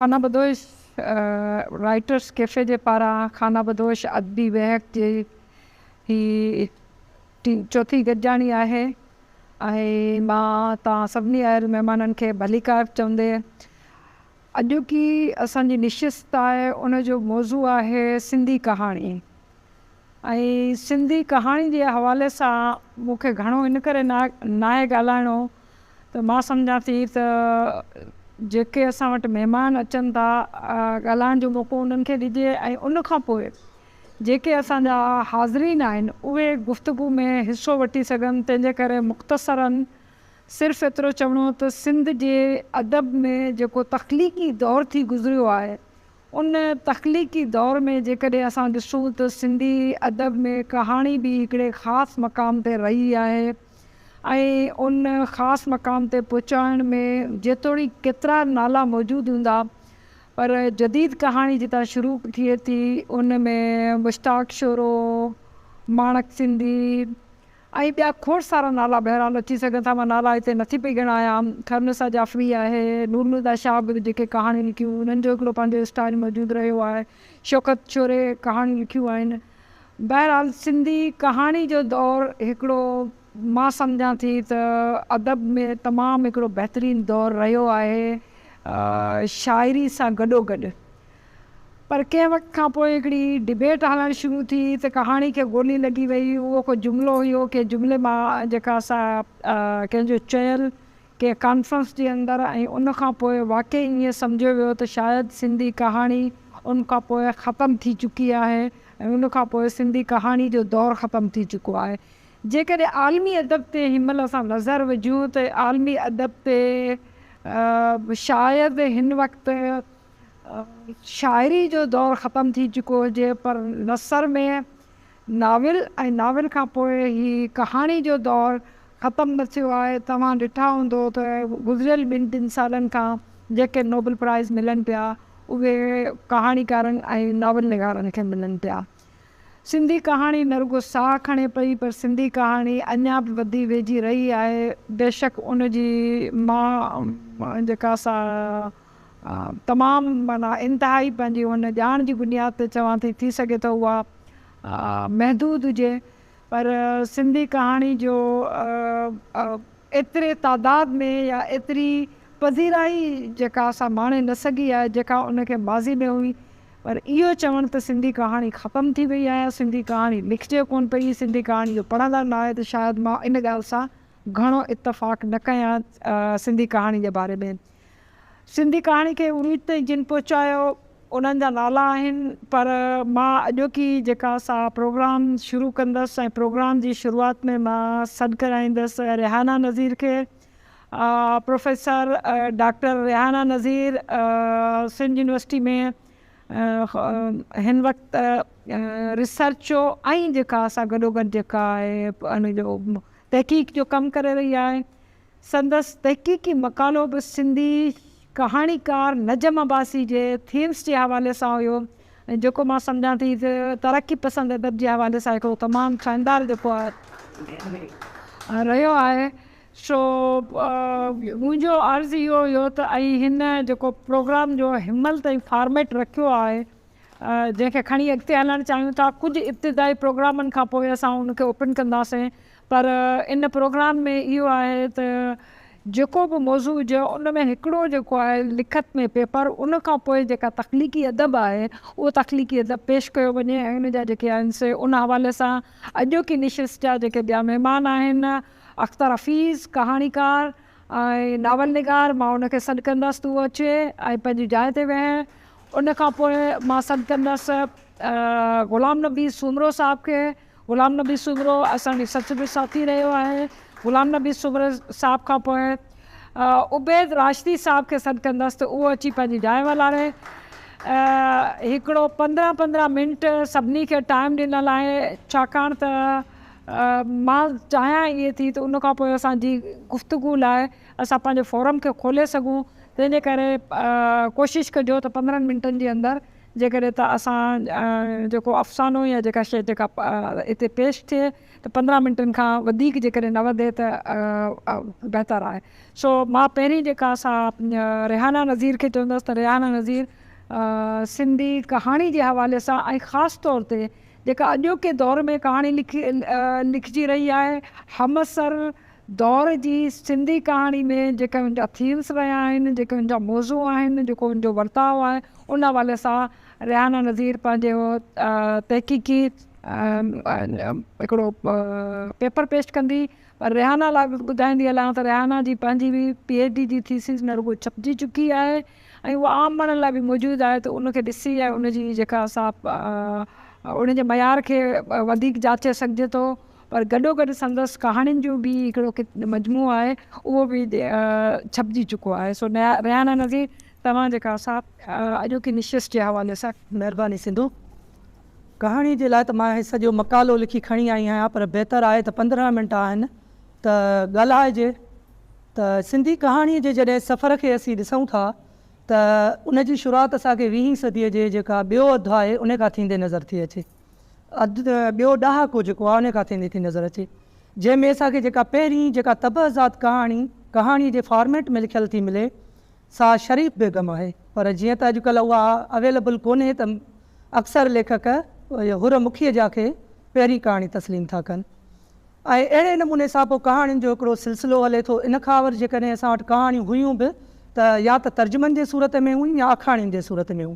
خانه بدوش writers cafe جي پاران خانه بدوش ادبي ويهڪ جي هي چوٿين گڏجاڻي آهي ۽ مان توهان سڀني آيل مهمانن کي ڀليڪار چوندي اڄوڪي اسان جي نشست آهي ان جو موضوع آهي سنڌي ڪهاڻي ۽ سنڌي ڪهاڻي جي حوالي سان مون کي گهڻو ان ڪري ناهي ڳالهائڻو ته مان سمجهان ٿي ته جيڪي اسان وٽ مهمان اچن ٿا ڳالهائڻ جو موقعو انهن کي ڏجي ۽ ان کان پوء جيڪي اسان جا حاضرين آهن اهي گفتگو ۾ حصو وٺي سگهن تنهن جي ڪري مختصراً صرف ايترو چوڻو ته سنڌ جي ادب ۾ جيڪو تخليقي دور ٿي گذريو آهي ان تخليقي دور ۾ جيڪڏهن اسان ڏسون ته سنڌي ادب ۾ ڪهاڻي به هڪڙي خاص مقام تي رهي آهي ۽ ان خاص مقام تي پهچائڻ ۾ جيتوڻيڪ ڪيترا نالا موجود هوندا پر جديد ڪهاڻي جتان شروع ٿئي ٿي ان ۾ مشتاق شورو، ماڻڪ سنڌي، ۽ ٻيا کوڙ سارا نالا بهرحال اچي سگهن ٿا، مان نالا هتي نٿي پئي ڳڻايان. خيرالنساء جعفري آهي، نورالهديٰ شاهه به جيڪي ڪهاڻيون لکيون انهن جو هڪڙو پنهنجو اسٽائيل موجود رهيو آهي، شوڪت شوري ڪهاڻيون لکيون آهن. بهرحال سنڌي ڪهاڻي جو دور هڪڙو مان سمجهان ٿي ته ادب ۾ تمام هڪڙو بهترين دور رهيو آهي شاعري سان گڏوگڏ. پر ڪنهن وقت کان پوء هڪڙي ڊبيٽ هلڻ شروع ٿي ته ڪهاڻي کي گولي لڳي وئي. اهو ڪو جملو هيو، ڪنهن جملي مان جيڪا سا ڪنهن جو چيل ڪنهن ڪانفرنس جي اندر ۽ ان کان پوء واقعي ائين سمجهيو ويو ته شايد سنڌي ڪهاڻي ان کان پوء ختم ٿي چڪي آهي ۽ ان کان پوء سنڌي ڪهاڻي جو دور ختم ٿي چڪو آهي. جيڪڏهن عالمي ادب تي هن مهل اسان نظر وجهون ته عالمي ادب تي شايد هن وقت شاعري جو دور ختم ٿي چڪو هجي پر نثر ۾ ناول ۽ ناول کان پوء هي ڪهاڻي جو دور ختم نه ٿيو آهي. توهان ڏٺا هوندو ته گذريل ٻن ٽن سالن کان جيڪي نوبل پرائز ملن پيا اهي ڪهاڻيڪارن ۽ ناول نگارن کي ملن پيا. سنڌي ڪهاڻي نه رڳو ساهه کڻي پئي پر سنڌي ڪهاڻي اڃا به وڌي ويجهي رهي آهي. بيشڪ ان جي مان جيڪا سا تمام معنيٰ انتهائي پنهنجي ان ڄاڻ جي بنياد تي چوان ٿي، ٿي سگهي ٿو اها محدود هجي پر سنڌي ڪهاڻي جو ايتري تعداد ۾ يا ايتري پذيرائي جيڪا سا ماڻي نه سگهي آهي جيڪا ان کي ماضي ۾ هئي پر اهو چوڻ ته سنڌي ڪهاڻي ختم ٿي وئي آهي سنڌي ڪهاڻي لکجي ڪونه پئي سنڌي ڪهاڻي جو پڙهندڙ نه آهي ته شايد مان ان ڳالهه سان گهڻو اتفاق نه ڪيان سنڌي ڪهاڻي جي باري ۾. سنڌي ڪهاڻي کي عروج تائين جن پهچايو انهن جا نالا آهن پر مان اڄوڪي جيڪا سا پروگرام شروع ڪندس ۽ پروگرام جي شروعات ۾ مان سڏ ڪرائيندس ريحانه نظير کي professor doctor Rehana Nazir Sindh university ۾ هن وقت ريسرچ جو ۽ جيڪا سا گڏوگڏ جيڪا آهي ان جو تحقيق جو ڪم ڪري رهي آهي. سندس تحقيقي مقالو به سنڌي ڪهاڻيڪار نجم عباسي جي ٿيمز جي حوالي سان هيو ۽ جيڪو مان سمجهان ٿي ته ترقي پسند ادب جي حوالي سان هڪڙو تمام شاندار جيڪو آهي رهيو آهي سو منهنجو عرض اهو هيو ته ۽ هن جيڪو پروگرام جو هنمهل تائين فارميٽ رکيو آهي جنهن کي کڻي اڳتي هلڻ چاهيون ٿا. ڪجهه ابتدائي پروگرامن کان پوء اسان ان کي اوپن ڪنداسين پر ان پروگرام ۾ اهو آهي ته جيڪو به موضوع هجي ان ۾ هڪڙو جيڪو آهي لکت ۾ پيپر ان کان پوء جيڪا تخليقي ادب آهي اهو تخليقي ادب پيش ڪيو وڃي ۽ ان جا جيڪي آهن سي ان حوالي سان اڄوڪي نشست جا جيڪي ٻيا مهمان آهن اختر حفيظ ڪهاڻيڪار ۽ ناول نگار مان ان کي سڏ ڪندس ته اهو اچي ۽ پنهنجي جاء تي ويهي. ان کان پوء مان سڏ ڪندس غلام نبي سومرو صاحب کي. غلام نبي سومرو اسان جو سچ جو ساٿي رهيو آهي. غلام نبي سومري صاحب کان پوء عبيد راشدي صاحب کي سڏ ڪندس ته اهو اچي پنهنجي جاء والاري. هڪڙو پندرهن پندرهن منٽ سڀني کي ٽائيم ڏنل آهي ڇاڪاڻ ته مان چاهيان ائين ٿي ته ان کان پوء اسان جي گفتگو لاء اسان پنهنجي فورم کي کولي سگهون تنهن جي ڪري ڪوشش ڪجو ته پندرهن منٽن جي اندر جيڪڏهن ته اسان جيڪو افسانو يا جيڪا شيء جيڪا اتي پيش ٿئي ته 15 منٽن کان وڌيڪ جيڪڏهن نه وڌي ته بهتر آهي. سو مان پهرين جيڪا سا ريحانه نذير کي چوندس ته ريحانه نذير سنڌي ڪهاڻي جي حوالي سان ۽ خاص طور تي جيڪا اڄوڪي دور ۾ ڪهاڻي لکي لکجي رهي آهي همعصر دور جي سنڌي ڪهاڻي ۾ جيڪي ان جا ٿيمس رهيا آهن، جيڪي ان جا موضوع آهن، جيڪو ان جو ورتاء آهي، ان حوالي سان ريحانه نذير پنهنجي تحقيقي هڪڙو پيپر پيش ڪندي. پر ريحانه لاء به ٻڌائيندي هلان ته ريحانه جي پنهنجي به پي ايڇ ڊي جي ٿيسز نه رڳو ڇپجي چڪي آهي ۽ اها عام ماڻهن لاء به موجود آهي ته ان کي ڏسي ۽ ان جي جيڪا سا ان جي معيار کي وڌيڪ جاچي سگهجي ٿو. پر گڏوگڏ سندس ڪهاڻين جو به هڪڙو مجموعو آهي اهو به ڇپجي چڪو آهي. سو ريحانه نذير توهان جيڪا سا اڄوڪي نشست جي حوالي سان. مهرباني سنڌو. ڪهاڻي جي لاء ته مان هي سڄو مقالو لکي کڻي آئي آهيان پر بهتر آهي ته 15 منٽ آهن ته ڳالهائجي ته سنڌي ڪهاڻي جي جڏهن سفر کي اسين ڏسون ٿا ته ان جي شروعات اسان کي ويهين صديء جي جيڪا ٻيو اڌ آهي ان کان ٿيندي نظر ٿي اچي. اڌ ٻيو ڏهاڪو جيڪو آهي ان کان ٿيندي ٿي نظر اچي جنهن ۾ اسان کي جيڪا پهرين جيڪا طبعزاد ڪهاڻي ڪهاڻي جي فارميٽ ۾ لکيل ٿي ملي سا شريف بيگم آهي پر جيئن ته اڄڪلهه اها اويليبل ڪونهي ته اڪثر ليکڪ حر مکيجا کي پهرين ڪهاڻي تسليم ٿا ڪن ۽ اهڙي نموني سان پوء ڪهاڻين جو هڪڙو سلسلو هلي ٿو ان کان اول جيڪڏهن اسان وٽ ڪهاڻيون هيون به ته يا ته ترجمن جي صورت ۾ هيون يا آکاڻين جي صورت ۾ هيون.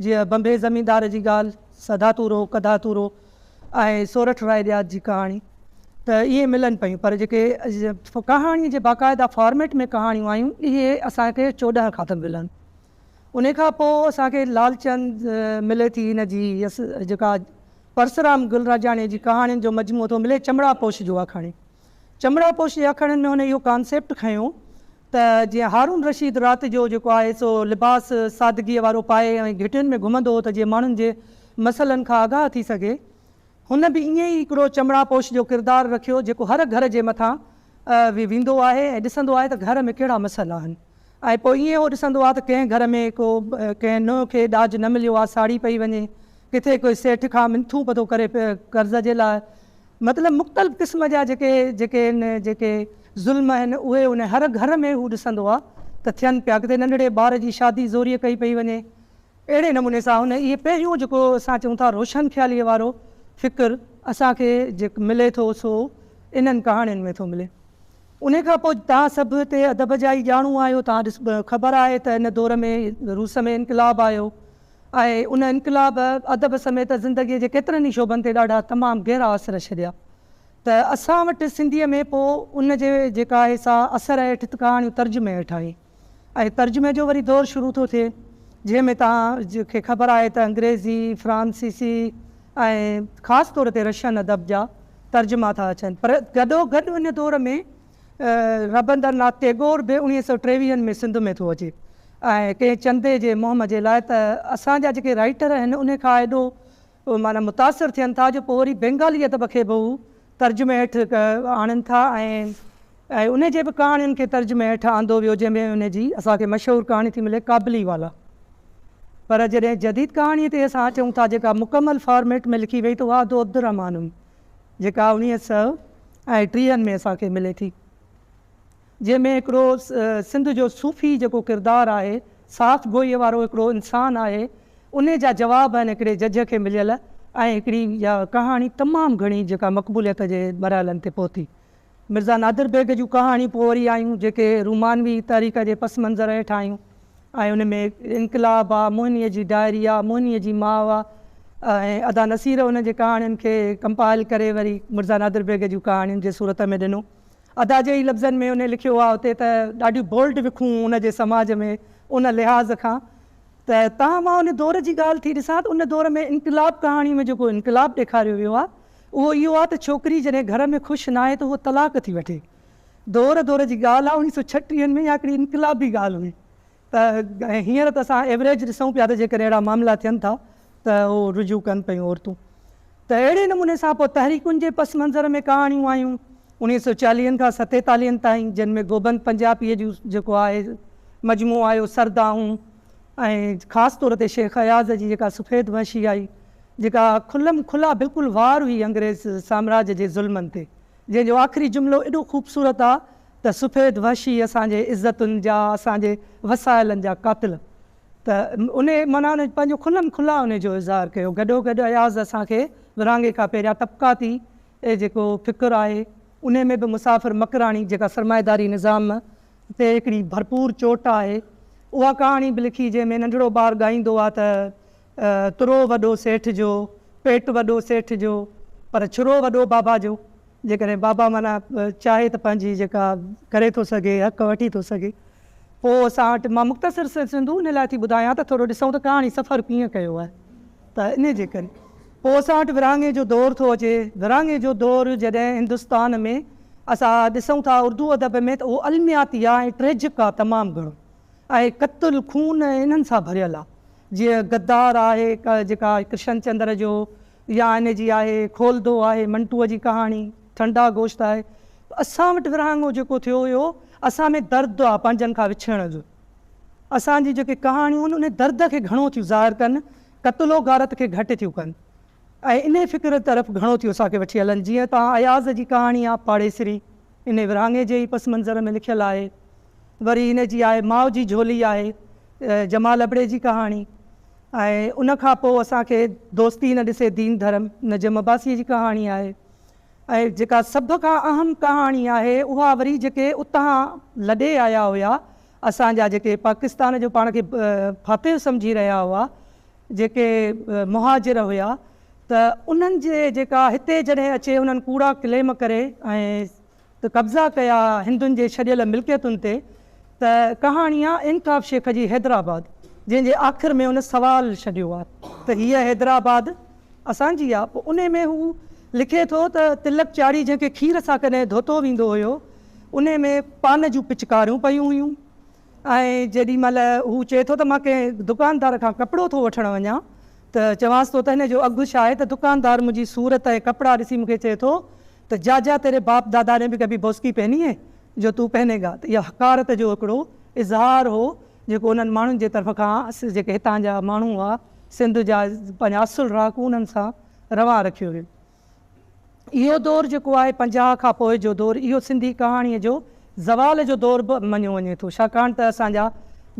جيئن بمبي زميندار جي ڳالهه، سڌاتورو، ڪڌاتورو ۽ سورٺ راء ڏياچ جي ڪهاڻي ته اهي ملن پيون پر جيڪي ڪهاڻي جي باقاعده فارميٽ ۾ ڪهاڻيون آيون اهي اسان کي 14 کان ٿا ملن. انهي کان پوء اسان کي لالچند ملي ٿي هن جي جيڪا پرسرام گلراجاڻي جي ڪهاڻين جو مجموعو ٿو ملي چمڙا پوش جو آکاڻي. چمڙا پوش جي آکاڻين ۾ هن اهو ڪانسيپٽ کنيو ته جيئن هارون رشيد رات جو جيڪو آهي سو لباس سادگيء وارو پائي ۽ گهٽين ۾ گهمندو هو ته جيئن ماڻهن جي مسئلن کان آگاهه ٿي سگهي. هن به ائين ئي هڪڙو چمڙا پوش جو ڪردار رکيو جيڪو هر گهر جي مٿان ويندو آهي ۽ ڏسندو آهي ته گهر ۾ ڪهڙا مسئلا آهن ۽ پوء ائين هو ڏسندو آهي ته ڪنهن گهر ۾ ڪو ڪنهن نونهن کي ڏاج نه مليو آهي ساڙي پئي وڃي، ڪٿي ڪوئي سيٺ کان منٿون پيو ٿو ڪري قرض جي لاء. مطلب مختلف قسم جا جيڪي جيڪي آهن جيڪي ظلم آهن اهي ان هر گهر ۾ هو ڏسندو آ ته ٿين پيا ڪٿي ننڍڙي ٻار جي شادي زوريء ڪئي پئي وڃي اهڙي نموني سان هن اهي پهريون جيڪو اسان چئون ٿا روشن خياليء وارو فڪر اسان کي جيڪو ملي ٿو سو انهن ڪهاڻين ۾ ٿو ملي انهي کان پوء توهان سڀ هتي ادب جا ئي ڄاڻو آهيو توهان ڏس خبر آهي ته ان دور ۾ روس ۾ انقلاب آيو ۽ ان انقلاب ادب سميت زندگيء جي ڪيترن ئي شعبن تي ڏاڍا تمام گهرا اثر ڇڏيا ته اسان وٽ سنڌيء ۾ پوء ان جي جيڪا آهي سا اثر هيٺ ڪهاڻيون ترجمي هيٺ آيون ۽ ترجمي جو وري دور شروع ٿو ٿئي جنهن ۾ توهان کي خبر آهي ته انگريزي، فرانسيسي ۽ خاص طور تي رشين ادب جا ترجما ٿا اچن پر گڏوگڏ ان دور ۾ ربندر ناٿ ٽيگور به اڻويهه سئو ٽيويهن ۾ سنڌ ۾ ٿو اچي ۽ ڪنهن چندي جي مهم جي لاء ته اسان جا جيڪي رائيٽر آهن انهي کان ايڏو معنيٰ متاثر ٿين ٿا جو پوء وري بينگالي ادب کي به هو ترجمي هيٺ آڻين ٿا ۽ ۽ انهي جي به ڪهاڻين کي ترجمي هيٺ آندو ويو جنهن ۾ انهي جي اسان کي مشهور ڪهاڻي ٿي ملي ڪابلي والا پر جڏهن جديد ڪهاڻي تي اسان اچون ٿا جيڪا مڪمل فارميٽ ۾ لکي وئي ته اها ادو عبدالرحمان هئي جيڪا اڻويهه سئو ۽ ٽيهن ۾ اسان کي ملي ٿي، جنهن ۾ هڪڙو سنڌ جو صوفي جيڪو ڪردار آهي، صاف گوئيء وارو هڪڙو انسان آهي، انهي جا جواب آهن هڪڙي جج کي مليل ۽ هڪڙي اها ڪهاڻي تمام گهڻي جيڪا مقبوليت جي مرحلن تي پهتي. مرزا نادر بيگ جون ڪهاڻيون پوء وري آيون، جيڪي رومانوي تحريڪ جي پس منظر هيٺ آيون ۽ ان ۾ انقلاب آ، موهنيء جي ڊائري آ، موهنيء جي ماء آ ۽ ادا نصير انهن جي ڪهاڻين کي ڪمپائل ڪري وري مرزا نادر بيگ جون ڪهاڻين جي صورت ۾ ڏنو. ادا جي ئي لفظن ۾ انهي لکيو آ اتي ته ڏاڍيون بولڊ وکون ان جي سماج ۾ ان لحاظ کان ته تان مان ان دور جي ڳالهه ٿي ڏسان ته ان دور ۾ انقلاب ڪهاڻي ۾ جيڪو انقلاب ڏيکاريو ويو آ اهو اهو آ ته ڇوڪري جڏهن گهر ۾ خوش ناهي ته هوء طلاق ٿي وٺي. دور دور جي ڳالهه آ اڻيهه سو ڇٽيهن ۾ اها هڪڙي انقلابي ڳالهه هئي ته ۽ هينئر ته اسان ايوريج ڏسون پيا ته جيڪڏهن اهڙا معاملا ٿين ٿا ته اهو رجوع ڪن پيون عورتون ته اهڙي نموني سان پوء تحريڪن جي پس منظر ۾ ڪهاڻيون آيون اڻيهه سو چاليهن کان ستيتاليهن تائين جن ۾ گوبند پنجاپيء جون جيڪو آهي مجموعو آيو سرداهون ۽ خاص طور تي شيخ اياز جي جيڪا سفيد وحشي آئي جيڪا کلم کلا بلڪل وار هئي انگريز سامراج جي ظلمن تي جنهن جو آخري جملو ايڏو خوبصورت آ ته سفيد وحشي اسان جي عزتن جا اسان جي وسائلن جا قاتل ته انهي معنيٰ ان پنهنجو کلم کلا انهي جو اظهار ڪيو گڏوگڏ اياز اسان کي ورهاڱي کان پهريان طبقاتي جيڪو فڪر آهي انهي ۾ به مسافر مڪراڻي جيڪا سرمائيداري نظام تي هڪڙي ڀرپور چوٽ آهي اها ڪهاڻي به لکي جنهن ۾ ننڍڙو ٻار ڳائيندو آ ته ترو وڏو سيٺ جو، پيٽ وڏو سيٺ جو، پر چھرو وڏو بابا جو. جيڪڏهن بابا معنيٰ چاهي ته پنهنجي جيڪا ڪري ٿو سگهي، حق وٺي ٿو سگهي. پوء اسان وٽ مان مختصر سنڌو ان لاء ٿي ٻڌايان ته ٿورو ڏسون ته ڪهاڻي سفر ڪيئن ڪيو آهي ته انهي جي ڪري پوء اسان وٽ ورهاڱي جو دور ٿو اچي. ورهاڱي جو دور جڏهن هندستان ۾ اسان ڏسون ٿا اردو ادب ۾ ته اهو المياتي آهي ۽ ٽريجڪ آهي تمام گهڻو ۽ قتل خون ۽ انهن سان ڀريل آهي. جيئن غدار آهي جيڪا ڪرشن چندر جو يا ان جي آهي، کولدو آهي، منٽوء جي ڪهاڻي، ٺنڊا گوشت آهي. اسان وٽ ورهاڱو جيڪو ٿيو هيو، اسان ۾ درد آ پنهنجن کان وڇڙڻ جو. اسان جون جيڪي ڪهاڻيون آهن، انهي درد کي گهڻو ٿيون ظاهر ڪن، قتل و غارت کي گهٽ ٿيون ڪن ۽ انهي فڪر طرف گهڻو ٿيون اسان کي وٺي هلن. جيئن توهان اياز جي ڪهاڻي آ پاڙيسري، انهي ورهاڱي جي ئي پس منظر ۾ لکيل آهي. وري ان جي آهي ماء جي جهولي آهي جمال ابڙي جي ڪهاڻي ۽ ان کان پوء اسان کي دوستي نه ڏسي دين ڌرم نجم عباسيء جي ڪهاڻي آهي ۽ جيڪا سڀ کان اهم ڪهاڻي آهي اها وري جيڪي اتان لڏي آيا هيا اسان جا جيڪي پاڪستان جو پاڻ کي فاتح سمجهي رهيا هئا جيڪي مهاجر هيا ته انهن جي جيڪا هتي جڏهن اچي انهن ڪوڙا ڪليم ڪري ۽ ته قبضا ڪيا هندن جي ڇڏيل ملڪيتن تي ته ڪهاڻي آ انقاف شيخ جي حيدرآباد جنهن جي آخر ۾ ان سوال ڇڏيو آ ته هيء حيدرآباد اسان جي آ پوء انهي ۾ هو لکي ٿو ته تلڪ چاڙهي جنهن کي کير سان ڪڏهن ڌوتو ويندو هيو انهي ۾ پان جون پچڪاريون پيون هيون ۽ جيڏي مهل هو چئي ٿو ته مان ڪنهن دڪاندار کان ڪپڙو ٿو وٺڻ وڃان ته چوانس ٿو ته هن جو اگهه ڇا آهي ته دڪاندار منهنجي صورت ۽ ڪپڙا ڏسي مون کي چئي ٿو ته جا جا تيري باپ دادا ني به ڪڀي بوسڪي پهني هي جو تو پهني گا ته اها حقارت جو هڪڙو اظهار هو جيڪو انهن ماڻهن جي طرف کان جيڪي هتان جا ماڻهو هئا سنڌ جا پنهنجا اصل رهاڪو انهن سان روان رکيو ويو. اهو دور جيڪو آهي 50 کان پوء جو دور اهو سنڌي ڪهاڻيء جو زوال جو دور به مڃيو وڃي ٿو ڇاڪاڻ ته اسان جا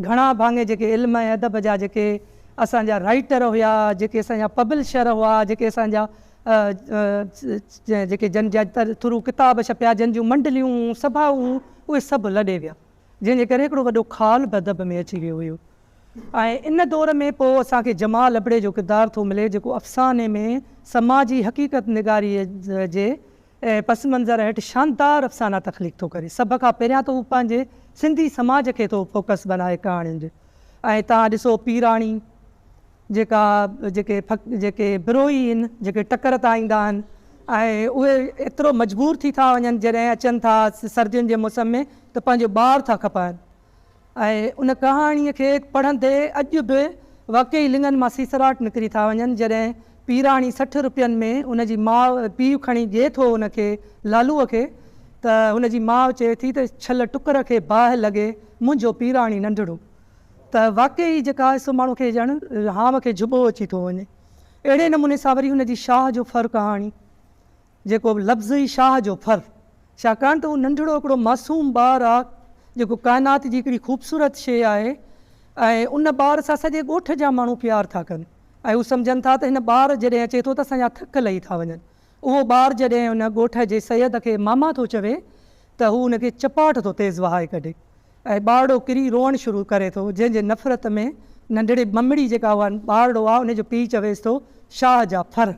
گهڻا ڀاڱي جيڪي علم ۽ ادب جا جيڪي اسان جا رائيٽر هيا جيڪي اسان جا پبلشر هئا جيڪي اسان جا جيڪي جن جا ٿرو ڪتاب ڇپيا جن جون منڊليون سڀائون اهي سڀ لڏي ويا جنهن جي ڪري هڪڙو وڏو خال به ادب ۾ اچي ويو هيو ۽ ان دور ۾ پوء اسان کي جمال ابڙي جو ڪردار ٿو ملي جيڪو افساني ۾ سماجي حقيقت نگاريء جي پس منظر هيٺ شاندار افسانا تخليق ٿو ڪري. سڀ کان پهريان ته هو پنهنجي سنڌي سماج کي ٿو فوڪس بنائي ڪهاڻين جي ۽ توهان ڏسو پيراڻي جيڪا جيڪي جيڪي بروهي آهن جيڪي ٽڪر تان ايندا آهن ۽ اهي ايترو مجبور ٿي ٿا وڃن جڏهن اچن ٿا سردين جي موسم ۾ ته پنهنجو ٻار ٿا کپائن ۽ ان ڪهاڻيء کي پڙهندي اڄ به واقعي لڱن مان سيسراٽ نڪري ٿا وڃن جڏهن پيراڻي 60 روپين ۾ ان جي ماء پيء کڻي ڏئي ٿو ان کي لالوء کي ته هن جي ماء چئي ٿي ته ڇل ٽڪر کي باهه لڳي منهنجو پيراڻي ننڍڙو ته واقعي جيڪا آهي سو ماڻهو کي ڄڻ هانء کي جهٻو اچي ٿو وڃي اهڙي نموني سان وري هن جي شاهه جو ڦر ڪهاڻي جيڪو به لفظ ئي شاهه جو ڦر، ڇاڪاڻ ته هو ننڍڙو هڪڙو معصوم ٻار آ، جيڪو ڪائنات جي هڪڙي خوبصورت شيء آهي ۽ ان ٻار سان سڄي ڳوٺ جا ماڻهو پيار ٿا ڪن ۽ هو سمجهن ٿا ته هن ٻار جڏهن اچي ٿو ته اسان جا ٿڪ لهي ٿا وڃن. اهو ٻار جڏهن ان ڳوٺ جي سيد کي ماما ٿو چوي ته هو ان کي چپاٽ ٿو تيز وهائي ڪڍي ۽ ٻارڙو ڪري روئڻ شروع ڪري ٿو، جنهن جي نفرت ۾ ننڍڙي ممڙي جيڪا اها ٻارڙو آ ان جو پيء چويس ٿو شاهه جا ڦر.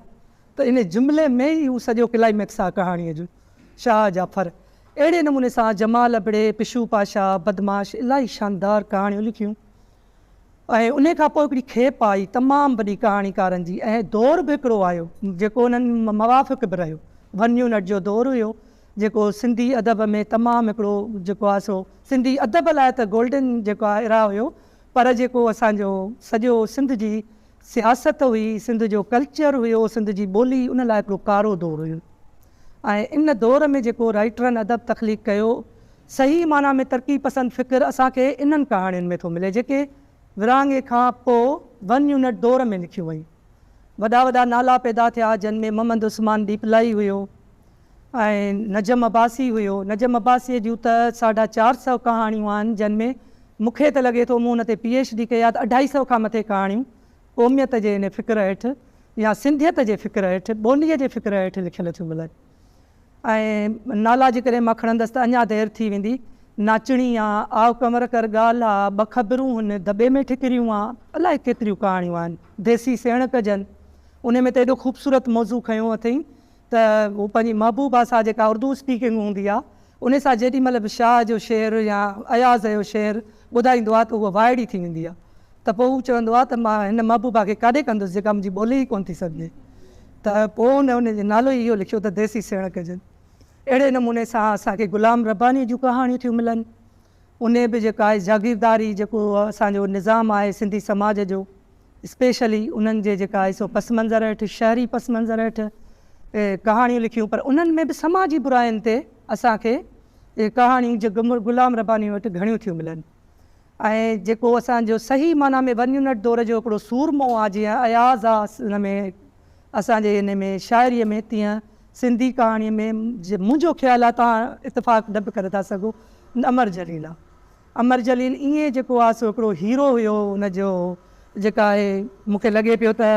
ته ان جملي ۾ ئي هو سڄو ڪلائميڪس آ ڪهاڻيء جو. شاهه جا ڦر. اهڙي نموني سان جمال ابڙي، پشو پاشا، بدمعاش الاهي شاندار ڪهاڻيون لکيون ۽ انهي کان پوء هڪڙي کيپ آئي تمام وڏي ڪهاڻيڪارن جي ۽ دور به هڪڙو آيو جيڪو انهن موافق به رهيو. ون يونٽ جو دور هيو جيڪو سنڌي ادب ۾ تمام هڪڙو جيڪو آ سو سنڌي ادب لاء ته گولڊن جيڪو آ ايرا هيو پر جيڪو اسان جو سڄو سنڌ جي سياست هئي، سنڌ جو ڪلچر هيو، سنڌ جي ٻولي ان لاء هڪڙو ڪارو دور هيو ۽ ان دور ۾ جيڪو رائيٽرن ادب تخليق ڪيو، صحيح معنيٰ ۾ ترقي پسند فڪر اسان کي انهن ڪهاڻين ۾ ٿو ملي جيڪي ورهاڱي کان پوء ون يونٽ دور ۾ لکيون ويون. وڏا وڏا نالا پيدا ٿيا جن ۾ محمد عثمان ڏيپلائي هيو ۽ نجم عباسي هيو. نجم عباسيء جون ته ساڍا 400 ڪهاڻيون آهن جن ۾ مون کي ته لڳي ٿو مون ان تي پي ايڇ ڊي ڪئي آهي ته اڍائي سئو کان مٿي ڪهاڻيون قوميت جي ان فڪر هيٺ يا سنڌيت جي فڪر هيٺ، ٻوليء جي فڪر هيٺ لکيل ٿيون ملن ۽ نالا جيڪڏهن مان کڻندس ته اڃا دير ٿي ويندي. ناچڻي آ، آء ڪنور ڪر ڳالهه آ، ٻه خبرون هن، دٻي ۾ ٺڪريون آ، الائي ڪيتريون ڪهاڻيون آهن. ديسي سيڻ ڪجن، انهي ۾ ته ايڏو خوبصورت موضوع کنيو اٿئين ته هو پنهنجي محبوبه سان جيڪا اردو اسپيڪنگ هوندي آ، انهي سان جيڏي مهل به شاهه جو شعر يا اياز جو شعر ٻڌائيندو آ ته هوء وائڙي ٿي ويندي آ. ته پوء هو چوندو آهي ته مان هن محبوبه کي ڪاڏي ڪندس جيڪا منهنجي ٻولي ئي ڪونه ٿي سمجهي ته پوء هن ان جو نالو ئي اهو لکيو ته ديسي سيڻ ڪجن. اهڙي نموني سان اسان کي غلام ربانيء جون ڪهاڻيون ٿيون ملن. انهي به جيڪا آهي جاگيرداري جيڪو اسان جو نظام آهي سنڌي سماج جو اسپيشلي انهن جي جيڪا آهي سو پس منظر هيٺ شهري پس منظر هيٺ ڪهاڻيون لکيون پر انهن ۾ به سماجي براين تي اسان کي ڪهاڻيون غلام ربانيء وٽ گهڻيون ٿيون ملن. ۽ جيڪو اسان جو صحيح معنيٰ ۾ ون يونٽ دور جو هڪڙو سورمو آ جيئن اياز آ ان ۾ اسان جي ان ۾ شاعريء ۾ تيئن سنڌي ڪهاڻيء ۾ منهنجو خيال آ توهان اتفاق نه به ڪري ٿا سگهو امر جليل آ. امر جليل ائين جيڪو آ سو هڪڙو هيرو هيو ان جو جيڪا آهي مون کي لڳي پيو ته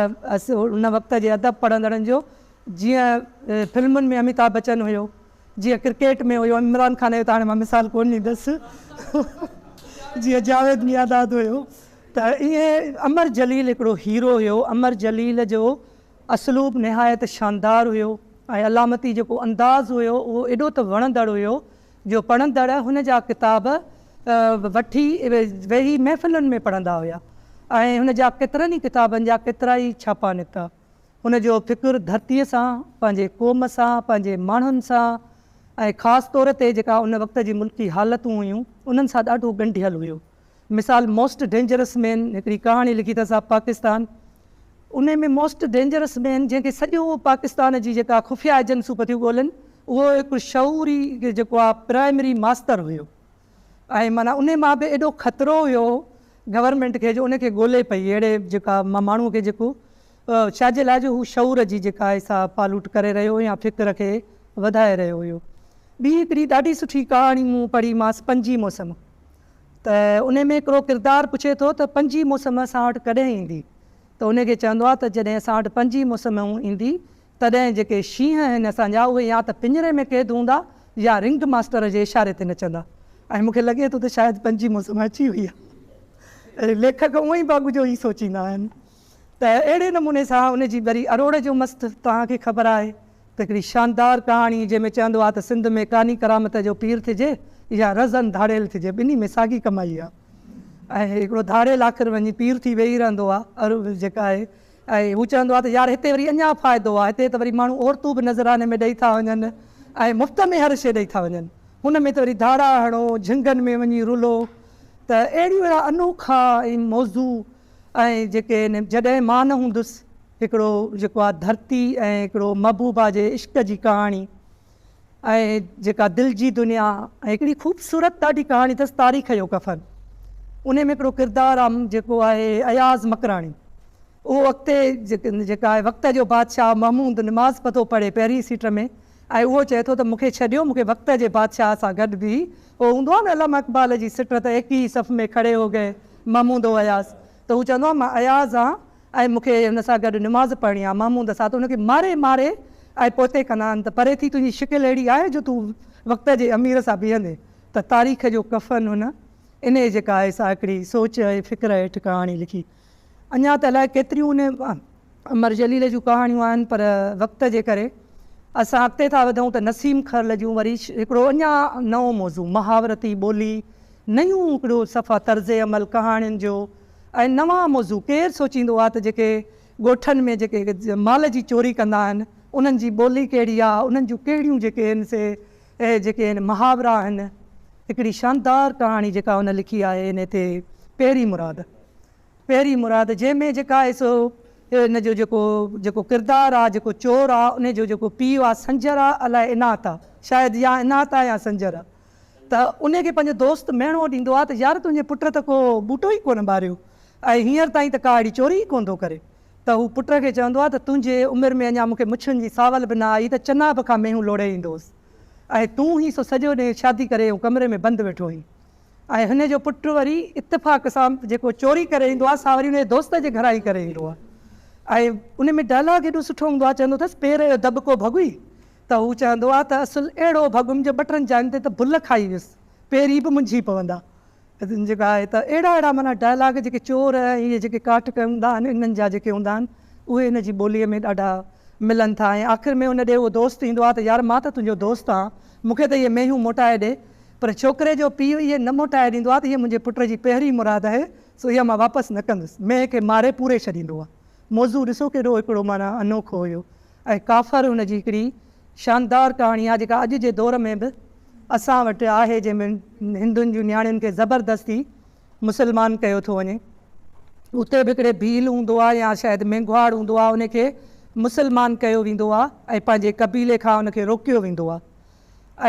ان وقت جي ادب پڙهندڙن جو جيئن فلمن ۾ اميتاڀ بچن هيو جيئن ڪرڪيٽ ۾ هيو عمران خان جو ته هاڻي مان مثال ڪونه ڏيندس جيئن جاويد ميانداد هيو ته ائين امر جليل هڪڙو هيرو هيو امر جليل جو اسلوب نهايت شاندار هيو ۽ علامتي جيڪو انداز هيو اهو ايڏو ته وڻندڙ هيو جو پڙهندڙ هن جا ڪتاب وٺي ويهي محفلن ۾ پڙهندا هيا ۽ هن جا ڪيترن ئي ڪتابن جا ڪيترائي ڇاپا نڪتا. هن جو فڪر ڌرتيء سان، پنهنجي قوم سان، پنهنجي ماڻهن سان ۽ خاص طور تي جيڪا ان وقت جي ملڪي حالتون هيون، انهن سان ڏاڍو ڳنڍيل هيو. مثال موسٽ ڊينجرس مين هڪڙي ڪهاڻي لکي اٿس آف پاڪستان. انهي ۾ موسٽ ڊينجرس مين جنهن کي سڄو پاڪستان جي جيڪا خفيه ايجنسون پٿيون ڳولين، اهو هڪ شعوري جيڪو آ پرائمري ماستر هيو. ۽ معنيٰ انهي مان به ايڏو خطرو هيو گورنمينٽ کي جو ان کي ڳولي پئي اهڙي جيڪا ماڻهو کي جيڪو ڇا جي لاء جو هو شعور جي جيڪا آهي سا پالوٽ ڪري رهيو هيو يا فڪر کي وڌائي رهيو هيو. ٻي هڪڙي ڏاڍي سٺي ڪهاڻي مون پڙهي ماس پنجين موسم ته انهي ۾ هڪڙو ڪردار پڇي ٿو ته پنجين موسم اسان وٽ ڪڏهن ايندي ته انهي کي چوندو آهي ته جڏهن اسان وٽ پنجين موسم ايندي تڏهن جيڪي شينهن آهن اسان جا اهي يا ته پڃري ۾ قيد هوندا يا رنگ ماسٽر جي اشاري تي نچندا ۽ مون کي لڳي ٿو ته شايد پنجين موسم اچي وئي آهي. ليکڪ هونئن ئي به اڳ جو ئي سوچيندا آهن ته اهڙي نموني سان ان جي وري اروڙ جو مست توهان کي خبر آهي ته هڪڙي شاندار ڪهاڻي جنهن ۾ چوندو آهي ته سنڌ ۾ ڪاني ڪرامت جو پير ٿجي يا رزن ڌاڙيل ٿجي ٻنهي ۾ ساڳي ڪمائي آهي ۽ هڪڙو ڌاڙيل آخر وڃي پير ٿي ويهي رهندو آهي جيڪا آهي ۽ هو چوندو آهي ته يار هتي وري اڃا فائدو آهي، هتي ته وري ماڻهو عورتون به نذراني ۾ ڏئي ٿا وڃن ۽ مفت ۾ هر شيء ڏئي ٿا وڃن. هن ۾ ته وري ڌاڙا هڻو، جهنگن ۾ وڃي رلو ته اهڙيون اهڙا انوکا ۽ موضوع ۽ جيڪي آهن جڏهن مان نه هوندس هڪڙو جيڪو آهي ڌرتي ۽ هڪڙو محبوبا جي عشق جي ڪهاڻي ۽ جيڪا دل جي دنيا ۽ هڪڙي خوبصورت ڏاڍي ڪهاڻي اٿس تاريخ جو ڪفن انهي ۾ هڪڙو ڪردار آ جيڪو آهي اياز مڪراڻي اهو اڳتي جيڪا آهي وقت جو بادشاهه محمود نماز پٿو پڙهي پهرين سيٽ ۾ ۽ اهو چئي ٿو ته مون کي ڇڏيو مون کي وقت جي بادشاهه سان گڏ بيهي اهو هوندو آهي نه علامه اقبال جي سٽ ته ايڪ ئي صف ۾ کڙي هو گئي محمود و اياز ته هو چوندو آهي مان اياز آن ۽ مون کي هن سان گڏ نماز پڙهڻي آهي، محمود سان، ته هن کي ماري ماري ۽ پوئتي ڪندا آهن ته پري ٿي تنهنجي شڪل اهڙي آهي جو تون وقت جي امير سان بيهندين ته تاريخ جو ڪفن هن انهيء جيڪا آهي سا هڪڙي سوچ ۽ فڪر هيٺ ڪهاڻي لکي. اڃا ته الائي ڪيتريون ان امر جليل جون ڪهاڻيون آهن پر وقت جي ڪري اسان اڳتي ٿا وڌون ته نسيم کرل جون وري هڪڙو اڃا نئون موضوع محاورتي ٻولي نيون هڪڙو صفا طرز عمل ڪهاڻين جو ۽ نوان موضوع ڪير سوچيندو آ ته جيڪي ڳوٺن ۾ جيڪي مال جي چوري ڪندا آهن انهن جي ٻولي ڪهڙي آ انهن جون ڪهڙيون جيڪي آهن سي جيڪي آهن محاورا آهن هڪڙي شاندار ڪهاڻي جيڪا هن لکي آهي انهي تي پهرين مراد پهرين مراد جنهن ۾ جيڪا آهي سو ان جو جيڪو جيڪو ڪردار آ جيڪو چور آ انهي جو جيڪو پيء آ سنجر آ الائي عنات آ شايد يا عنات آ يا سنجر آ ته انهي کي پنهنجو دوست مهڻو ڏيندو آهي ته يار تنهنجي پٽ ته ڪو ٻوٽو ئي ڪونه ٻاريو ۽ هينئر تائين ته ڪا اهڙي چوري ئي ڪونه ٿو ڪري. ته هو پٽ کي چوندو آهي ته تنهنجي عمر ۾ اڃا مون کي مڇن جي ساول به نه آئي ته چناب کان مينهون لوڙهي ايندو هوس ۽ تون هين سو سڄو ڏينهن شادي ڪري اهو ڪمري ۾ بند ويٺو هين. ۽ هن جو پٽ وري اتفاق سان جيڪو چوري ڪري ايندو آهي سا وري ان جي دوست جي گهران ئي ڪري ايندو آهي ۽ ان ۾ ڊائلاگ ايڏو سٺو هوندو آهي چوندو اٿس پير جو دٻڪو ڀڳوئي ته هو چوندو آهي ته اصل اهڙو ڀڳم جو ٻه ٽن جاين تي ته بل کائي ويس پير ئي به منجهي پوندا جيڪا آهي ته اهڙا اهڙا معنيٰ ڊائلاگ جيڪي چور ۽ اهي جيڪي ڪاٺ هوندا آهن انهن جا جيڪي هوندا آهن اهي هن جي ٻوليء ۾ ڏاڍا ملن ٿا ۽ آخر ۾ ان ڏي اهو دوست ايندو آهي ته يار مان ته تنهنجو دوست آهان مون کي ته اهي مينهون موٽائي ڏي پر ڇوڪري جو پيء اهي نه موٽائي ڏيندو آهي ته هيء منهنجي پٽ جي پهرين مراد آهي، سو اها مان واپس نه ڪندس. مينهن کي ماري پوري ڇڏيندو آهي. موضوع ڏسو ڪيڏو هڪڙو معنيٰ انوکو هيو ۽ ڪافر هن جي هڪڙي شاندار ڪهاڻي آهي جيڪا اڄ جي دور ۾ به اسان وٽ آهي جنهن ۾ هندن جون نياڻين کي زبردستي مسلمان ڪيو ٿو وڃي. اتي به هڪڙي ڀيل هوندو آهي يا شايد مينگهواڙ هوندو آهي ان کي مسلمان ڪيو ويندو آهي ۽ پنهنجي قبيلي کان ان کي روڪيو ويندو آهي.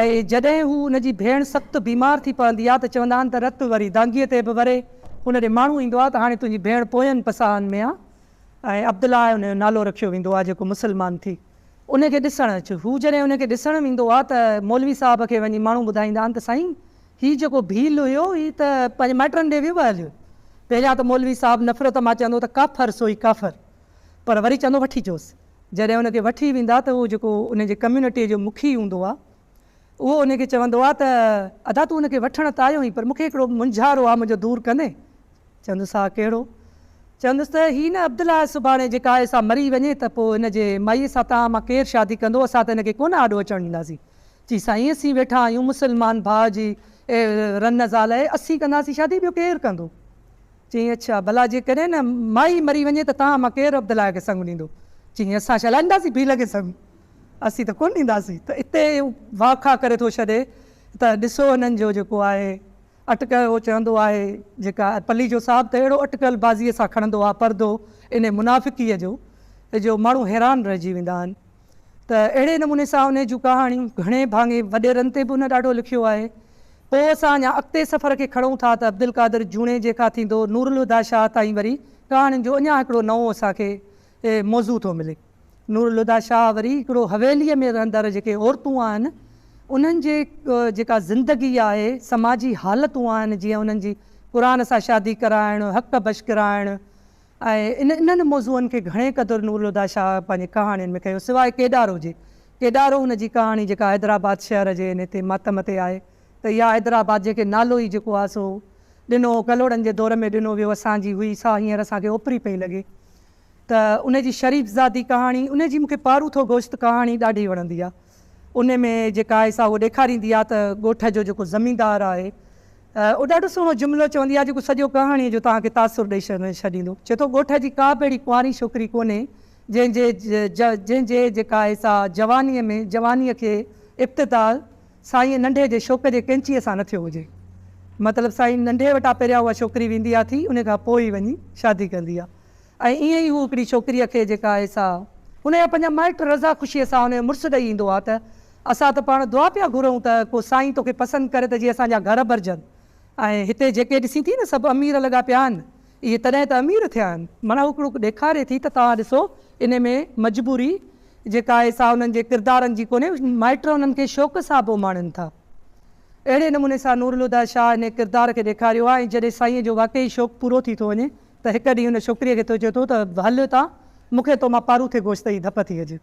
۽ جڏهن هو ان جي ڀيڻ سخت بيمار ٿي پوندي آهي ته چوندا آهن ته رت وري دانگيء تي به وري ان ڏي ماڻهو ايندو آهي ته هاڻي تنهنجي ڀيڻ پوين پساهن ۾ آهي ۽ عبدالله ان جو نالو رکيو ويندو آهي جيڪو مسلمان ٿي ان کي ڏسڻ اچ. هو جڏهن ان کي ڏسڻ ويندو آهي ته مولوي صاحب کي وڃي ماڻهو ٻڌائيندا آهن ته سائين هي جيڪو ڀيل هيو هي ته پنهنجي مائٽن ڏي ويو آهي هليو. پهريان ته مولوي صاحب نفرت مان چوندو ته ڪافر سو ئي ڪافر پر وري چوندو وٺي اچوس. جڏهن ان کي وٺي ويندا ته اهو جيڪو ان جي ڪميونٽيء جو مکي هوندو آهي اهو ان کي چوندو آهي ته ادا تون ان کي وٺڻ ته آيو آهين پر مون کي هڪڙو مونجهارو آهي منهنجو دور ڪندين؟ چوندس ها ڪهڙو؟ چوندس ته هي نه عبدالله سڀاڻي جيڪا آهي سا مري وڃي ته پوء هن جي مائيء سان توهان مان ڪير شادي ڪندو اسان ته هن کي ڪونه آڏو اچڻ ڏينداسين. چي سائين اسين ويٺا آهيون مسلمان ڀاء جي رن زال آهي اسين ڪنداسين شادي ٻيو ڪير ڪندو؟ چيائين، اڇا، ڀلا جيڪڏهن نه مائي مري وڃي ته توهان مان ڪير عبدالله کي سڱ ڏيندو؟ چيائين، اسان ڇا لاء ڏينداسين ڀيل کي سڱ؟ اسين ته ڪونه ڏينداسين. ته اتي واکا ڪري ٿو ڇڏي ته ڏسو هنن جو جيڪو آهي اٽڪل هو چوندو آهي جيڪا پليجو صاحب ته اهڙو اٽڪل بازيء سان کڻندو آهي پردو انهي منافقيء جو جو ماڻهو حيران رهجي ويندا آهن. ته اهڙي نموني سان انهي جون ڪهاڻيون گهڻي ڀاڱي وڏيرن تي به هن ڏاڍو لکيو آهي. پوء اسان اڃا اڳتي سفر کي کڻون ٿا ته عبدالقادر جوڻيجي کان ٿيندو نورالهديٰ شاهه تائين وري ڪهاڻين جو اڃا هڪڙو نئون اسان کي موضوع ٿو ملي. نورالهديٰ شاهه وري هڪڙو حويليء ۾ رهندڙ جيڪي عورتون آهن انهن جي جيڪا زندگي آهي، سماجي حالتون آهن جيئن انهن جي قرآن سان شادي ڪرائڻ، حق بشڪرائڻ، ۽ انهن موضوعن کي گهڻي قدر نورالهديٰ شاهه پنهنجي ڪهاڻين ۾ کنيو، سواء ڪيڏارو جي. ڪيڏارو هن جي ڪهاڻي جيڪا حيدرآباد شهر جي انهي تي ماتم تي آهي ته اها حيدرآباد جنهن کي نالو ئي جيڪو آهي سو ڏنو ڪلهوڙن جي دور ۾ ڏنو ويو اسان جي هئي سا هينئر اسان کي اوپري پئي لڳي ته ان جي شريف زادي ڪهاڻي ان جي مون کي پاروٿو گوشت ڪهاڻي ڏاڍي وڻندي آهي. ان ۾ جيڪا آهي سا اهو ڏيکاريندي آهي ته ڳوٺ جو جيڪو زميندار آهي اهو ڏاڍو سهڻو جملو چوندي آهي جيڪو سڄو ڪهاڻيء جو توهان کي تاثر ڏئي ڇڏيندو. چئي ٿو ڳوٺ جي ڪا به اهڙي ڪنواري ڇوڪري ڪونهي جنهن جي جنهن جي جيڪا آهي سا جوانيء ۾ جوانيء کي ابتدا سائين ننڍي جي شوق جي قينچيء سان نه ٿيو هجي. مطلب سائين ننڍي وٽان پهريان اها ڇوڪري ويندي آهي ٿي ان کان پوء ئي وڃي شادي ڪندي آهي. ۽ ائين ئي هو هڪڙي ڇوڪريء کي جيڪا آهي سا هن جا پنهنجا مائٽ رضا خوشيء سان هن جو مڙس ڏئي ايندو آ ته اسان ته پاڻ دعا پيا گهرون ته ڪو سائين توکي پسند ڪري ته جيئن اسان جا گهر ڀرجن ۽ هتي جيڪي ڏسين ٿي نه سڀ امير لڳا پيا آهن اهي تڏهن ته امير ٿيا آهن. معنيٰ هو هڪڙو ڏيکاري ٿي ته توهان ڏسو انهي ۾ مجبوري جيڪا آهي سا انهن جي ڪردارن جي ڪونهي مائٽ انهن کي شوق سان به اماڻين ٿا. اهڙي نموني سان نورالهديٰ شاهه انهي ڪردار کي ڏيکاريو آهي ۽ جڏهن سائينء جو واقعي شوق پورو ٿي ٿو وڃي ته هڪ ڏينهن هن ڇوڪريء کي ٿو چئي ٿو ته هل هتان، مون کي تو مان پاروٿي گوشت جي ڌپ ٿي اچي.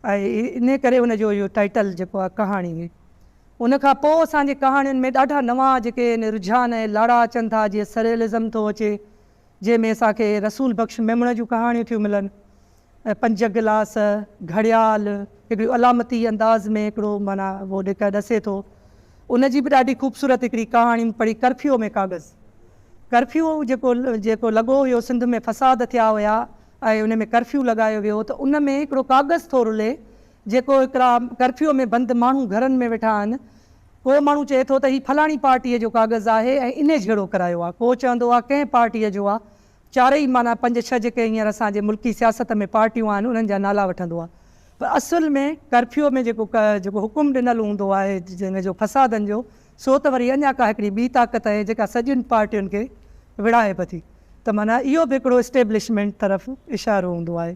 ۽ انهيء ڪري ان جو اهو ٽائيٽل جيڪو آهي ڪهاڻي ۾. ان کان پوء اسان جي ڪهاڻين ۾ ڏاڍا نوان جيڪي آهن رجحان ۽ لاڙا اچن ٿا، جيئن سريئلزم ٿو اچي، جنهن ۾ اسان کي رسول بخش ميمڻ جون ڪهاڻيون ٿيون ملن. پنج گلاس، گهڙيال، هڪڙي علامتي انداز ۾ هڪڙو معنيٰ اهو ڏيک ڏسي ٿو. ان جي به ڏاڍي خوبصورت هڪڙي ڪهاڻي مون پڙهي ڪرفيوء ۾ ڪاغذ. ڪرفيو جيڪو جيڪو لڳو هيو سنڌ ۾ فساد ٿيا هيا ۽ ان ۾ ڪرفيو لڳايو ويو هو ته ان ۾ هڪڙو ڪاغذ ٿو رلي جيڪو هڪڙا ڪرفيو ۾ بند ماڻهو گهرن ۾ ويٺا آهن. ڪو ماڻهو چئي ٿو ته هي فلاڻي پارٽيء جو ڪاغذ آهي ۽ انهي جهيڙو ڪرايو آهي. ڪو چوندو آهي ڪنهن پارٽيء جو آهي. چارئي معنيٰ پنج ڇهه جيڪي هينئر اسان جي ملڪي سياست ۾ پارٽيون آهن انهن جا نالا وٺندو آهي پر اصل ۾ ڪرفيو ۾ جيڪو جيڪو حڪم ڏنل هوندو آهي جنهن جو فسادن جو سو ته وري اڃا ڪا هڪڙي ٻي طاقت آهي جيڪا سڄين پارٽين کي وڙهائي به ٿي. ته معنيٰ اهو به هڪڙو اسٽيبلشمينٽ طرف اشارو هوندو آهي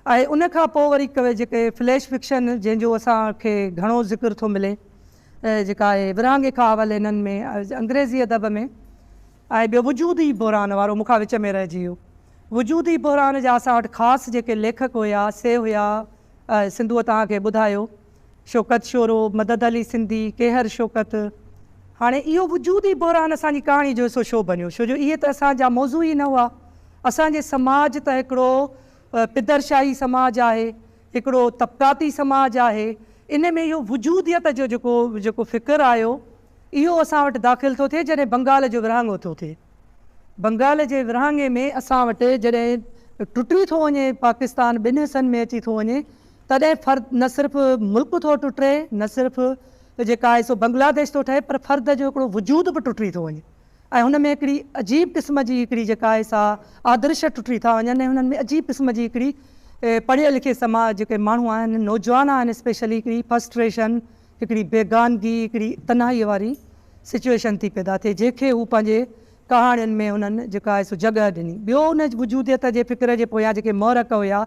۽ ان کان پوء وري جيڪي فليش فڪشن جنهن جو اسان کي گهڻو ذڪر ٿو ملي جيڪا آهي ورهاڱي کان اول هنن ۾ انگريزي ادب ۾ ۽ ٻيو وجودي بحران وارو مون کان وچ ۾ رهجي ويو. وجودي بحران جا اسان وٽ خاص جيڪي ليکڪ هيا سي هيا سنڌوء توهان کي ٻڌايو شوڪت شورو، مدد علي سنڌي، ڪيهر شوڪت. هاڻي اهو وجودي بحران اسان جي ڪهاڻي جو حصو ڇو بنيو؟ ڇو جو اهي ته اسان جا موضوع ئي نه هئا. اسان جي سماج ته هڪڙو پدرشاهي سماج آهي، هڪڙو طبقاتي سماج آهي. ان ۾ اهو وجوديت جو جيڪو جيڪو فڪر آيو، اهو اسان وٽ داخل ٿو ٿئي جڏهن بنگال جو ورهاڱو ٿو ٿئي. بنگال جي ورهاڱي ۾ اسان وٽ جڏهن ٽٽي ٿو وڃي پاڪستان ٻن حصن ۾ اچي ٿو وڃي تڏهن فرد نه صرف ملڪ ٿو ٽٽي نه صرف جيڪا آهي سو بنگلاديش ٿو ٺهي پر فرد جو هڪڙو وجود به ٽٽي ٿو وڃي ۽ هن ۾ هڪڙي عجيب قسم جي هڪڙي جيڪا آهي سا آدرش ٽٽي ٿا وڃن ۽ هنن ۾ عجيب قسم جي هڪڙي پڙهيل لکيل سماج جيڪي ماڻهو آهن نوجوان آهن اسپيشلي هڪڙي فرسٽريشن هڪڙي بيگانگي هڪڙي تنهائي واري سچوئيشن ٿي پيدا ٿئي جنهن کي هو پنهنجي ڪهاڻين ۾ هنن جيڪا آهي سو جڳهه ڏني. ٻيو ان وجوديت جي فڪر جي پويان جيڪي محرڪ هيا،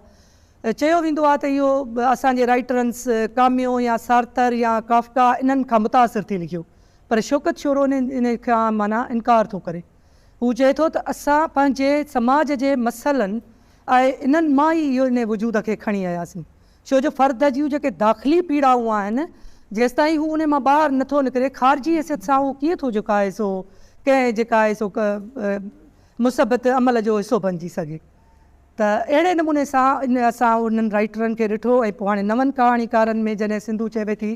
چيو ويندو آهي ته اهو اسان جي رائيٽرنس ڪاميو يا سارتر يا ڪافڪا انهن کان متاثر ٿي لکيو پر شوڪت شورو ان کان معنيٰ انڪار ٿو ڪري. هو چئي ٿو ته اسان پنهنجي سماج جي مسئلن ۽ انهن مان ئي اهو انهي وجود کي کڻي آياسين. ڇو جو فرد جون جيڪي داخلي پيڙائون آهن، جيستائين هو انهي مان ٻاهر نه ٿو نڪري، خارجي حيثيت سان اهو ڪيئن ٿو جيڪا آهي سو ڪنهن جيڪا آهي سو مثبت عمل جو حصو بنجي سگهي. ته اهڙي نموني سان ان اسان انهن رائيٽرن کي ڏٺو ۽ پوء هاڻي نون ڪهاڻيڪارن ۾ جڏهن سنڌو چوي ٿي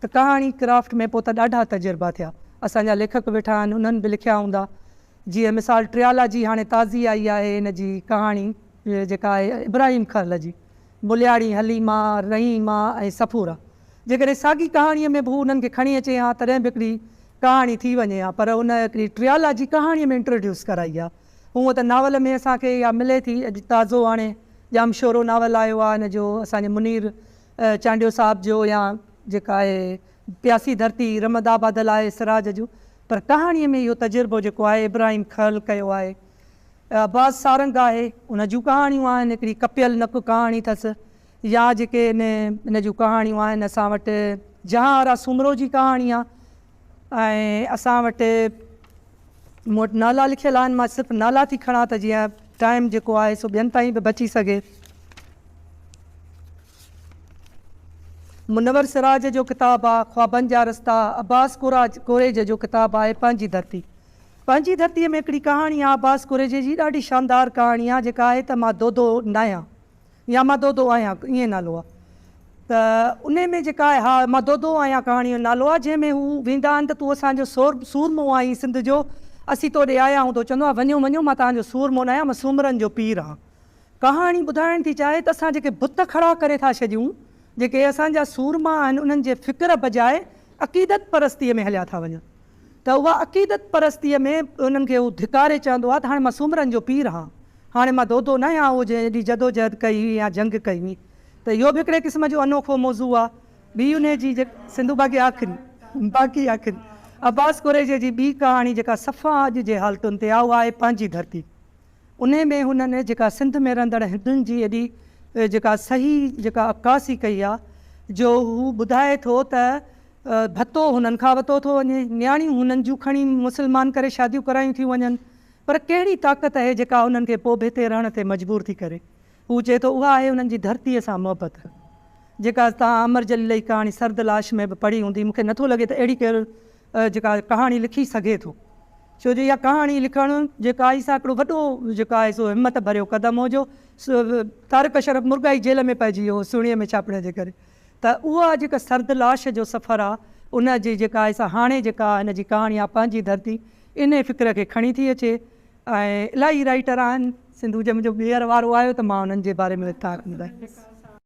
ته ڪهاڻي ڪرافٽ ۾ پوء ته ڏاڍا تجربا ٿيا. اسان جا ليکڪ ويٺا آهن، انهن به لکيا هوندا. جيئن مثال ٽريالاجي هاڻي تازي آئي آهي هن جي ڪهاڻي جيڪا آهي ابراهيم کرل جي. ملياڻي، حليما، رحيما ۽ صفورا. جيڪڏهن ساڳي ڪهاڻيء ۾ به هو انهن کي کڻي اچي ها تڏهن به هڪڙي ڪهاڻي ٿي وڃي ها پر هن هڪڙي ٽريالاجي ڪهاڻيء ۾ انٽروڊيوس ڪرائي آهي. هونء ته ناول ۾ اسان کي اها ملي ٿي. اڄ تازو هاڻي ڄامشورو ناول آيو آهي هن جو اسان جي منير چانڊيو صاحب جو يا جيڪا آهي پياسي ڌرتي رمد آبادل آهي سراج جو پر ڪهاڻيء ۾ اهو تجربو جيڪو آهي ابراهيم کهل ڪيو آهي. عباس سارنگ آهي، ان جون ڪهاڻيون آهن، هڪڙي ڪپيل نڪ ڪهاڻي اٿس يا جيڪي ان ان جون ڪهاڻيون آهن اسان وٽ جهان آرا سومرو جي ڪهاڻي آ ۽ اسان وٽ مون وٽ نالا لکيل آهن مان صرف نالا ٿي کڻان ته جيئن ٽائيم جيڪو آهي سو ٻين تائين به بچي سگهي. منور سراج جو ڪتاب آ خوابن جا رستا، عباس ڪوريجي جو ڪتاب آهي پنهنجي ڌرتي. پنهنجي ڌرتيء ۾ هڪڙي ڪهاڻي آ عباس قريشي جي ڏاڍي شاندار ڪهاڻي آ جيڪا آهي ته مان دودو ناهيان يا مان دودو آهيان ائين نالو آ ته انهي ۾ جيڪا آهي ها مان دودو آهيان ڪهاڻي جو نالو آ جنهن ۾ هو ويندا آهن ته تون اسان جو سور سورمو آهين سنڌ جو اسين تو ڏي آيا آهيون ته هو چوندو آ وڃو وڃو مان توهان جو سورمو ناهيان مان سومرن جو پير آهان ڪهاڻي ٻڌائڻ ٿي چاهي ته اسان جيڪي بت کڙا ڪري ٿا ڇڏيون، جيڪي اسان جا سورما آهن، انهن جي فڪر بجاء عقيدت پرستيء ۾ هليا ٿا وڃن ته اها عقيدت پرستيء ۾ انهن کي هو ڌڪاري چوندو آهي ته هاڻي مان سومرن جو پير هان، هاڻي مان دودو ناهيان اهو جنهن ايڏي جدوجهد ڪئي هئي يا جنگ ڪئي هئي ته اهو به هڪڙي قسم جو انوکو موضوع آهي. ٻي انهي جي جيڪا سنڌو باقي آخري باقي آخري عباس قريشي جي ٻي ڪهاڻي جيڪا صفا اڄ جي حالتن تي آهي اها آهي پنهنجي ڌرتي. انهي ۾ هنن جيڪا سنڌ ۾ رهندڙ هندن جي ايڏي جيڪا صحيح جيڪا عڪاسي ڪئي آ جو هو ٻڌائي ٿو ته ڀتو هنن کان وتو ٿو وڃي، نياڻيون هنن جون کڻي مسلمان ڪري شاديون ڪرايون ٿيون وڃن پر ڪهڙي طاقت اهي جيڪا هنن کي پوء به هتي رهڻ تي مجبور ٿي ڪري. هو چئي ٿو اها آهي انهن جي ڌرتيء سان محبت جيڪا توهان امر جليل جي ڪهاڻي سرد لاش ۾ به پڙهي هوندي مون کي نٿو لڳي ته اهڙي ڪير جيڪا ڪهاڻي لکي سگهي ٿو. ڇو جو اها ڪهاڻي لکڻ جيڪا آهي سا هڪڙو وڏو جيڪو آهي سو همت ڀريو قدم هو جو طارق اشرف مرغائي جيل ۾ پئجي ويو هو سهڻيء ۾ ڇاپڻ جي ڪري ته اها جيڪا سرد لاش جو سفر آ ان جي جيڪا آهي سا هاڻي جيڪا هن جي ڪهاڻي آ پنهنجي ڌرتي انهي فڪر کي کڻي ٿي اچي ۽ الاهي رائيٽر آهن سنڌو جي منهنجو ٻيهر وارو آيو ته مان انهن جي باري ۾ توهان کي ٻڌائيندس.